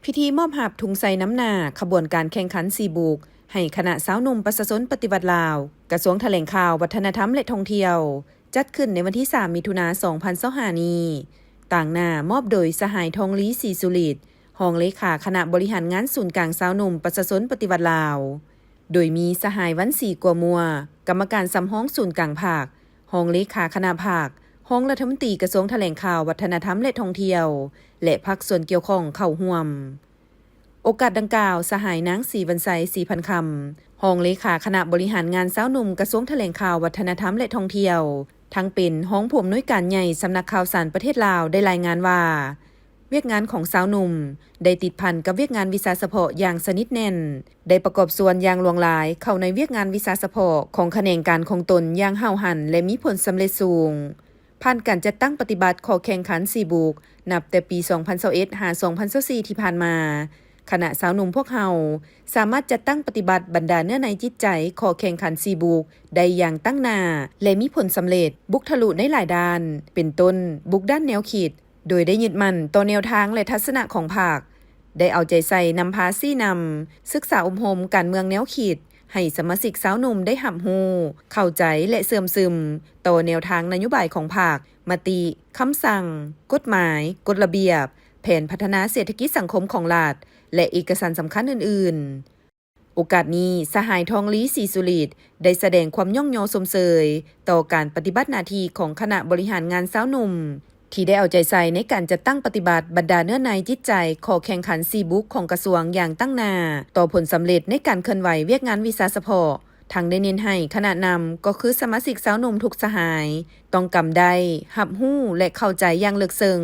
ພິທີມອບຮັບທຸງໄຊນຳໜ້າຂະບວນການແຂ່ງຂັນສີ່ບຸກ ໃຫ້ຄະນະຊາວໜຸ່ມປະຊາຊົນປະຕິວັດລາວ, ກະຊວງຖະແຫຼງຂ່າວ, ວັດທະນະທຳ ແລະ ທ່ອງທ່ຽວ ຈັດຂຶ້ນໃນວັນທີສາມ ມິຖຸນາ ສອງພັນຊາວຫ້ານີ້, ຕາງໜ້າມອບໂດຍສະຫາຍ ທອງລີ ສີສຸລິດ, ຮອງເລຂາຄະນະບໍລິຫານງານສູນກາງຊາວໜຸ່ມປະຊາຊົນປະຕິວັດລາວ, ໂດຍມີສະຫາຍ ວັນສີ ກົວມົວ, ກຳມະການສຳຮອງສູນກາງພັກ, ຮອງເລຂາຄະນະພັກ, ຮອງລັດຖະມົນຕີກະຊວງຖະແຫຼງຂ່າວ, ວັດທະນະທຳ ແລະ ທ່ອງທ່ຽວ ແລະ ພາກສ່ວນກ່ຽວຂ້ອງເຂົ້າຮ່ວມ. ໂອກາດດັ່ງກ່າວ, ສະຫາຍ ນາງ ສີວັນໄຊ ສີພັນຄຳ, ຮອງເລຂາຄະນະບໍລິຫານງານຊາວໜຸ່ມກະຊວງຖະແຫຼງຂ່າວ, ວັດທະນະທຳ ແລະ ທ່ອງທ່ຽວ, ທັງເປັນຮອງຜູ້ອຳນວຍການໃຫຍ່ສຳນັກຂ່າວສານປະເທດລາວ ໄດ້ລາຍງານວ່າ, ວຽກງານຂອງຊາວໜຸ່ມໄດ້ຕິດພັນກັບວຽກງານວິຊາສະເພາະຢ່າງສະໜິດແໜ້ນ, ໄດ້ປະກອບສ່ວນຢ່າງຫຼວງຫຼາຍເຂົ້າໃນວຽກງານວິຊາສະເພາະຂອງຂະແໜງການຂອງຕົນຢ່າງຫ້າວຫັນ ແລະ ມີຜົນສຳເລັດສູງ. ຜ່ານການຈັດຕັ້ງປະຕິບັດຂໍ້ແຂ່ງຂັນສີ່ບຸກ ນັບແຕ່ປີສອງພັນຊາວເອັດ ຫາ ສອງພັນຊາວສີ່ ທີ່ຜ່ານມາ, ຄະນະຊາວໜຸ່ມພວກເຮົາສາມາດຈັດຕັ້ງປະຕິບັດບັນດາເນື້ອໃນຈິດໃຈຂໍ້ແຂ່ງຂັນສີ່ບຸກໄດ້ຢ່າງຕັ້ງໜ້າ ແລະ ມີຜົນສຳເລັດ, ບຸກທະລຸໃນຫຼາຍດ້ານ, ເປັນຕົ້ນ ບຸກດ້ານແນວຄິດ, ໂດຍໄດ້ຍຶດໝັ້ນຕໍ່ແນວທາງ ແລະ ທັດສະນະຂອງພັກ, ໄດ້ເອົາໃຈໃສ່ນຳພາຊີ້ນຳ, ສຶກສາອົບຮົມການເມືອງແນວຄິດ ໃຫ້ສະມາຊິກຊາວໜຸ່ມໄດ້ຮັບຮູ້, ເຂົ້າໃຈ ແລະ ເຊື່ອມຊຶມຕໍ່ແນວທາງນະໂຍບາຍຂອງພັກ, ມະຕິ, ຄຳສັ່ງ, ກົດໝາຍ, ກົດລະບຽບ, ແຜນພັດທະນາເສດຖະກິດສັງຄົມຂອງລັດ ແລະ ເອກະສານສຳຄັນອື່ນໆ. ໂອກາດນີ້, ສະຫາຍ ທອງລີ ສີສຸລິດ ໄດ້ສະແດງຄວາມຍ້ອງຍໍຊົມເຊີຍຕໍ່ການປະຕິບັດໜ້າທີ່ຂອງຄະນະບໍລິຫານງານຊາວໜຸ່ມ ທີ່ໄດ້ເອົາໃຈໃສ່ໃນການຈັດຕັ້ງປະຕິບັດບັນດາເນື້ອໃນຈິດໃຈຂໍ້ແຂ່ງຂັນສີ່ບຸກຂອງກະຊວງຢ່າງຕັ້ງໜ້າ ຕໍ່ຜົນສຳເລັດໃນການເຄື່ອນໄຫວວຽກງານວິຊາສະເພາະ. ທັງໄດ້ເນັ້ນໃຫ້ຄະນະນຳ ກໍຄືສະມາຊິກຊາວໜຸ່ມທຸກສະຫາຍ ຕ້ອງກຳໄດ້, ຮັບຮູ້ ແລະ ເຂົ້າໃຈຢ່າງເລິກເຊິ່ງ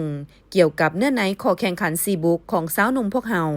ກ່ຽວກັບເນື້ອໃນຂໍ້ແຂ່ງຂັນສີ່ບຸກຂອງຊາວໜຸ່ມພວກເຮົາ.